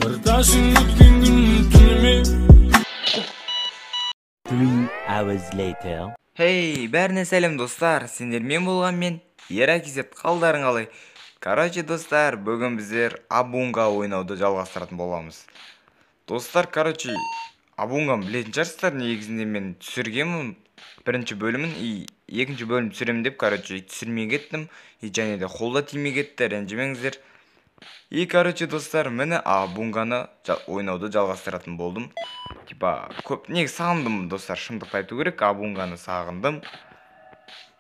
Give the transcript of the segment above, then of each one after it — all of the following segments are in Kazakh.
Тартасың өткен күн түніме. 3 hours later. Hey, бәріне сәлем достар, сендермен болған мен Еракизет, қалдарың қалай? Короче, достар, бүгін біздер Абунга ойнауды жалғастыратын боламыз. Достар, короче, Абунганы білетін шығарсыздар, негізінде мен түсіргенмін бірінші бөлімін, и екінші бөлім түсіремін деп, короче, түсірмей кеттім, и және де қолда тимей кетті, ренжімеңіздер. И, короче, достар, міне Абунганы ойнауды жалғастыратын болдым. Типа, көп негізі сағындым, достар, шындықты айту керек, Абунганы сағындым.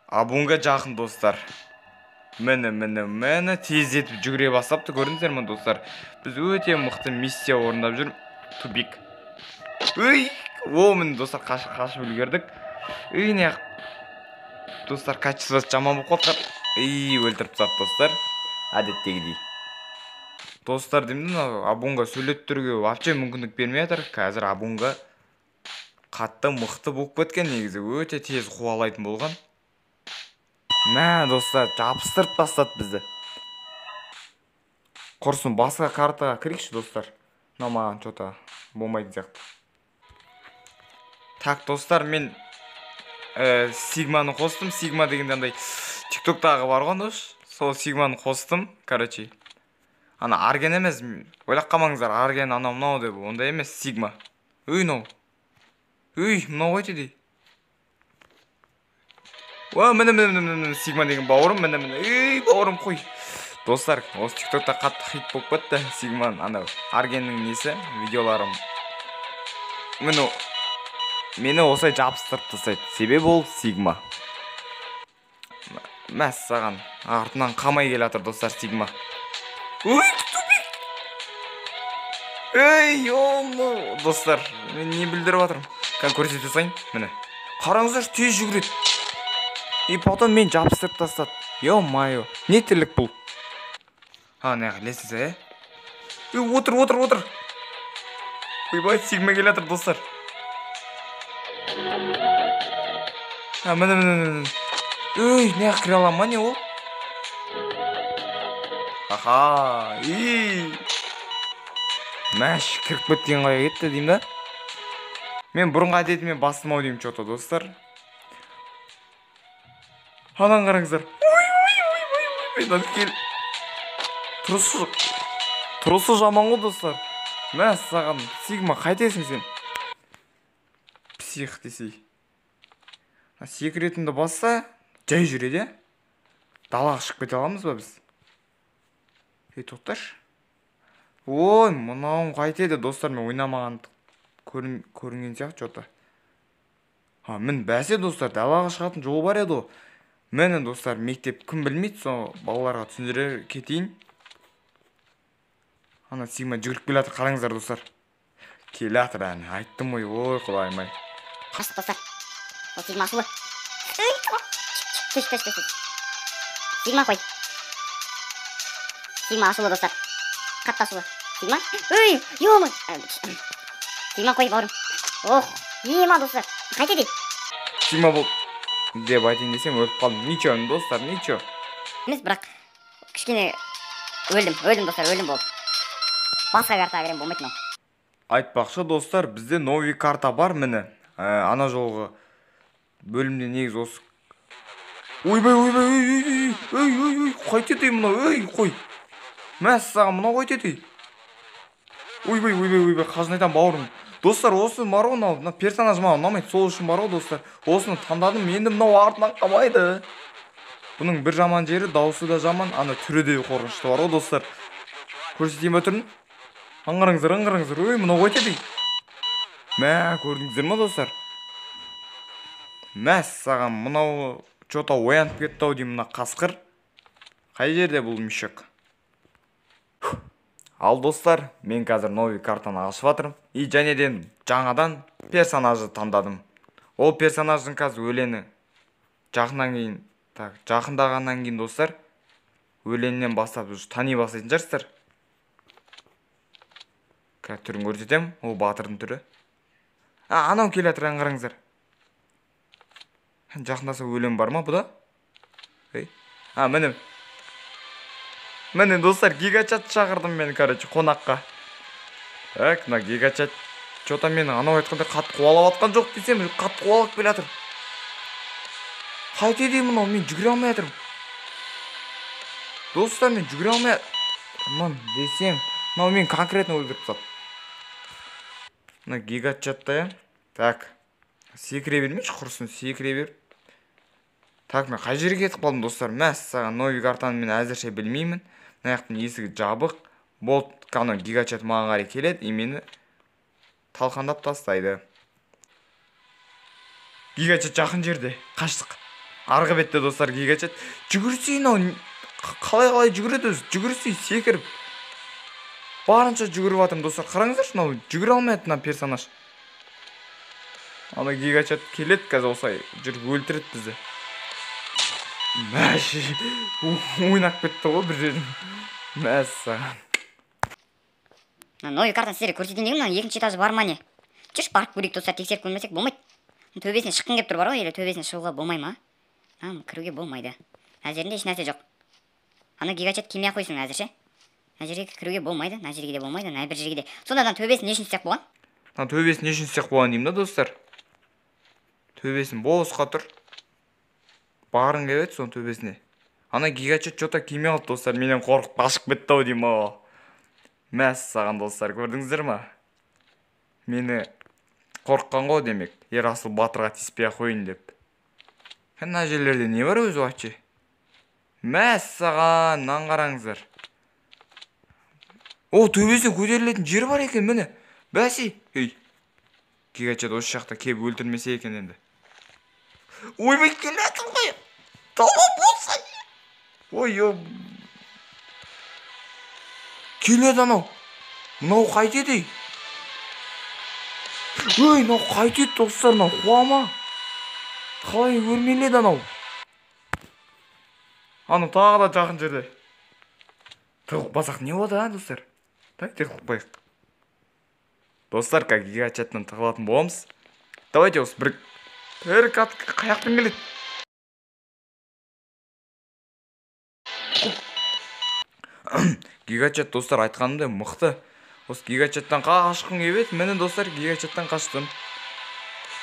Абунга жақын, достар. Міне, міне, міне, тездетіп жүгіре бастапты, көрдіңіздер ме, достар? Біз өте мықты миссия орындап жүрміз. Тупик. Үй, о, міне, достар, қашып үлгердік. Үй, не, достар, качествосы жаман болып қалды. Үй, өлтіріп тастады, достар. Әдеттегідей. Достар, деймін, мына Абунга сөйлеттіруге вообще мүмкіндік бермей жатыр. Қазір Абунга қатты мықты болып кеткен, негізі өте тез қуалайтын болған. Мә, достар, жабыстырып тастады бізді. Құрсын, басқа картаға кірейікші, достар. Мынау маған чё-то болмайтын сияқты. Так, достар, мен Сигманы қостым. Сигма дегенде андай TikToktағы бар ғой, дос. Сол Сигманы қостым, короче. Ана Арген емес, ойлап қалмаңыздар, Арген анау мынау деп, ондай емес, Сигма. Үй, мынау. Үй, мынау қайтеді? Уа, міне, міне, міне, міне, Сигма деген бауырым, міне, міне. Үй, бауырым, қой. Достар, осы TikTokта қатты хит болып кетті Сигманың, анау Аргеннің несі, видеоларым. Міне, мені осылай жабыстырып тастайды. Себебі ол Сигма. Мәссаған, артынан қамай келе жатыр, достар, Сигма. Ой, тупик. Ей, ё-моё, достар, мен не білдіріп жатырмын? Кәне көрсете салайын, міне. Қараңыздаршы, тез жүгіреді. И потом мен жабыстырып тастады. Ё-моё, не тірлік бұл? А, мына жаққа лестница, е? Ей, отыр, отыр, отыр. Ойбай, Сигма келе жатыр, достар. А, міне, міне, міне, міне. Ей, мына жаққа кіре аламын ма, не ол? Аха, ей. Мәш, кіріп кеткен қайда кетті деймін да. Мен бұрынғы әдетіме бастым ау деймін чё-то, достар. Анан қараңыздар. Ой, ой, ой, ой, ой, ой, кел. Тұрысы жаман ғой, достар. Мә, саған, Сигма, қайтесің сен? Псих десей. А, секретімді басса, жай жүреді, е? Далаға шығып кете аламыз ба біз? Ей, тоқташы. Ой, мынауың қайтеді, достар, мен ойнамаған көрінген сияқты чё-то. А, мін бәсе, достар, далаға шығатын жол бар еді ғой. Міне, достар, мектеп кім білмейді, сол балаларға түсіндіре кетейін. Ана Сигма жүгіріп келе жатыр, қараңыздар, достар. Келе жатыр әне, айттым ғой, ой, құдайым ай. Қаштық, достар. Ол Сигма ашулы. Ей, түш, түш, түш, түш. Сигма қой. Сигма ашулы, достар. Қатты ашулы. Сигма. Ей, ё-моё. Сигма қой, бауырым. Ох, ема, достар. Қайтеді? Сигма бол деп айтайын десем, өліп қалдым. Ничего, достар, ничего. Емес, бірақ кішкене өлдім, өлдім, достар, өлдім болды. Басқа картаға кірем болмайды мынау. Айтпақшы, достар, бізде новый карта бар, міне. Ана жолғы бөлімде негізі осы. Ойбай, ойбай, ой, ой, ой, ой, ой, қайтеді мынау, ой, қой. Мәссаған, мынау қайтеді. Ойбай, ойбай, ойбай, қалжың айтамын, бауырым. Достар, осы бар ғой, мынау, мына персонаж маған ұнамайды, сол үшін бар ғой, достар. Осыны таңдадым, енді мынау артынан қалмайды. Бұның бір жаман жері, дауысы да жаман, ана түрі де қорқынышты бар ғой, достар. Көрсетейін ба түрін? Аңғарыңыздар, аңғарыңыздар. Ой, мынау қайтеді. Мә, көрдіңіздер ме, достар? Мәссаған, мынау чё-то оянып кетті ау деймін, мына қасқыр. Қай жерде бұл мешок? Ал, достар, мен қазір новый картаны ашып жатырмын. И және де жаңадан персонажды таңдадым. Ол персонаждың қазір өлеңі жақыннан кейін, так, жақындағаннан кейін, достар, өлеңінен бастап уже тани бастайтын шығарсыздар. Қазір түрін көрсетемін, ол батырдың түрі. А, анау келе жатыр, аңғарыңыздар. Жақындаса өлең бар ма бұда? Ей. А, міне. Міне, достар, гигачат шақырдым мен, короче, қонаққа. Так, мына гигачат че-то мені анау айтқандай қатты қуалап атқан жоқ десем, қатты қуалап келе жатыр. Қайтеді мынау, мен жүгіре алмай жатырмын. Достар, мен жүгіре алмай жатырмын десем, мынау мен конкретно өлтіріп тастады. Мына гигачатта, иә. Так, секіре бермейші, құрысын, секіре бер. Так, мен қай жерге кетіп қалдым, достар? Мәссаған, новый картаны мен әзірше білмеймін. Мына жақтың есігі жабық. Болды, анау гигачат маған қарай келеді и мені талқандап тастайды. Гигачат жақын жерде. Қаштық. Арғы бетте, достар, гигачат. Жүгірсей, мынау қалай-қалай жүгіреді өзі? Жүгірсей, секіріп. Барынша жүгіріп жатырмын, достар. Қараңыздаршы, мынау жүгіре алмайды мына персонаж. Ана гигачат келеді қазір, осылай жүріп өлтіреді бізді. Мәш, ойнап кетті ғой бір жерін. Мәссаған. Мына новый картаны сіздерге көрсетейін дегенмін, мынаның екінші этажы бар ма не? Жүрші, барып көрейік, достар, тексеріп көрмесек болмайды. Төбесіне шыққым келіп тұр бар ғой, или төбесіне шығуға болмай ма? Кіруге болмайды. Мына жерінде еш нәрсе жоқ. Ана гигачат келмей ақ қойсын әзірше. Мына жерге кіруге болмайды, мына жерге де болмайды, мына бір жерге де. Сонда мынаның төбесін не үшін істеп қойған? Мына төбесін не үшін істеп қойған деймін да, достар. Төбесін босқа тұр. Барғым келіп еді соның төбесіне. Ана гигачат че-то келмей қалды, достар. Менен қорқып қашып кетті ау деймін ау. Мәссаған, достар, көрдіңіздер ма? Мені қорыққан ғой демек. Ерасыл батырға тиіспей ақ қояйын деп. Мына жерлерде не бар өзі вообще? Мәссаған, мынаны қараңыздар. О, төбесіне көтерілетін жер бар екен, міне. Бәсе, ей. Гигачат осы жақта келіп өлтірмесе екен енді. Ойбай, келе жатыр ғой. Тамам болса. Ой, ой. Келеді анау. Мынау қайтеді? Ой, мынау қайтеді, достар, мынау қуа ма? Қалай өрмеледі анау? Анау тағы да жақын жерде. Тығылып қалсақ не болады, а, достар? Так, тығылып қояйық. Достар, как гигачаттан тығылатын боламыз. Давайте осы бір катка қаяқтан келеді? Гигачат, достар, айтқанымдай мықты. Осы гигачаттан қашқым келіп еді. Міне, достар, гигачаттан қаштым.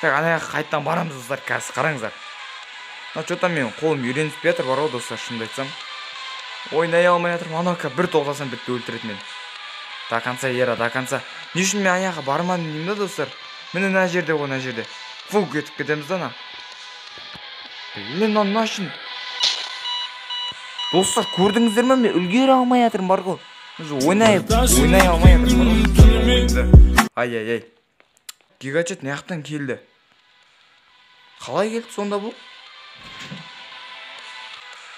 Так, ана жаққа қайтадан барамыз, достар, қазір қараңыздар. Мына че-то менің қолым үйреніп жатыр бар ғой, достар, шынымды айтсам. Ойнай алмай жатырмын. Анау бір тоқтасам бітті, өлтіреді мені. До конца, Ера, до конца. Не үшін мен аяққа бармадым деймін да, достар. Міне мына жерде ғой, мына жерде. Фу, кетіп кетеміз да ана. Блин, мына үшін. Достар, көрдіңіздер ме? Мен үлгере алмай жатырмын бар ғой. Ойнай алмай жатырмын бар ғой. Ай-ай-ай. Гигачат мына жақтан келді. Қалай келді сонда бұл?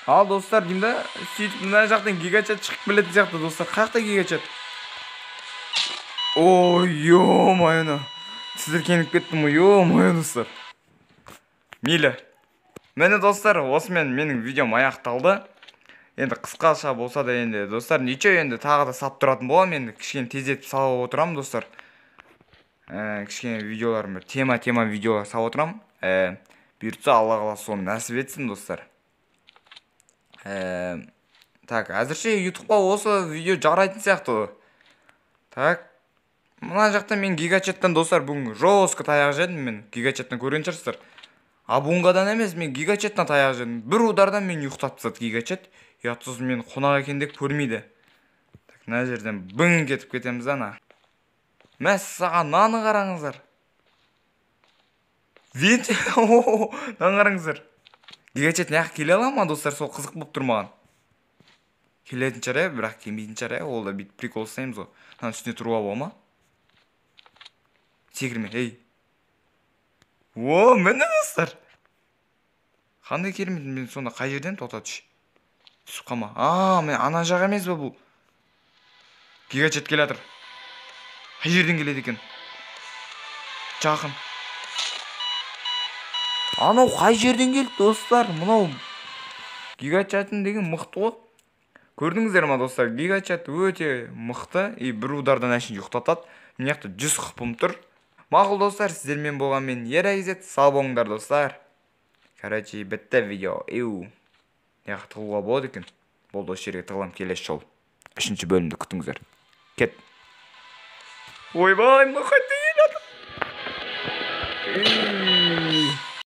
Ал, достар, деймін да, сөйтіп мына жақтан гигачат шығып келетін сияқты, достар. Қаяқта гигачат? Ой, ё-моё, тітіркеніп кеттім ғой, ё-моё, достар. Мейлі. Міне, достар, осымен менің видеом аяқталды. Енді қысқаша болса да енді, достар, ничего, енді тағы да сап тұратын боламын. Енді кішкене тездетіп салып отырамын, достар. Кішкене видеоларым бір тема-тема видеолар салып отырамын. Бұйыртса, Алла қаласа соны нәсіп етсін, достар. Так, әзірше YouTube'қа осы видео жарайтын сияқты. Так, мына жақта мен гигачаттан, достар, бүгін жестко таяқ жедім. Мен гигачаттан көрген шығарсыздар. Абунгадан емес, мен гигачаттан таяқ жедім. Бір удардан мен ұйықтатып тастады гигачат. Ұятсыз мен қонақ екен деп көрмейді. Так, мына жерден бың кетіп кетеміз ана. Мәссаған, мынаны қараңыздар. Вент, мынаны қараңыздар. Гигачат мына жаққа келе ала ма, достар? Сол қызық болып тұр маған. Келетін шығар, бірақ келмейтін шығар. Ол да бүйтіп прикол ұстаймыз ғой. Мынаның үстіне тұруға бола ма? Секірме, ей. О, міне, достар. Қандай керемет, мен сонда қай жерден тоқта түш. Түсіп қалма. А, мен ана жақ емес пе бұл? Гигачат келе жатыр. Қай жерден келеді екен? Жақын. Анау қай жерден келді, достар? Мынау гигачатын деген мықты ғой. Көрдіңіздер ма, достар? Гигачат өте мықты и бір удардан әшейін ұйықтатады. Мына жақта 100 қыпым тұр. Мақұл, достар, сіздермен болған мен Ера Изет. Сау болыңдар, достар. Короче, бітті видео. Иу. Мына жаққа тығылуға болады екен. Болды, осы жерге тығыламын келесі жолы. 3-бөлімді күтіңіздер. Кет. Ойбай, мынау қайтадан келе жатыр.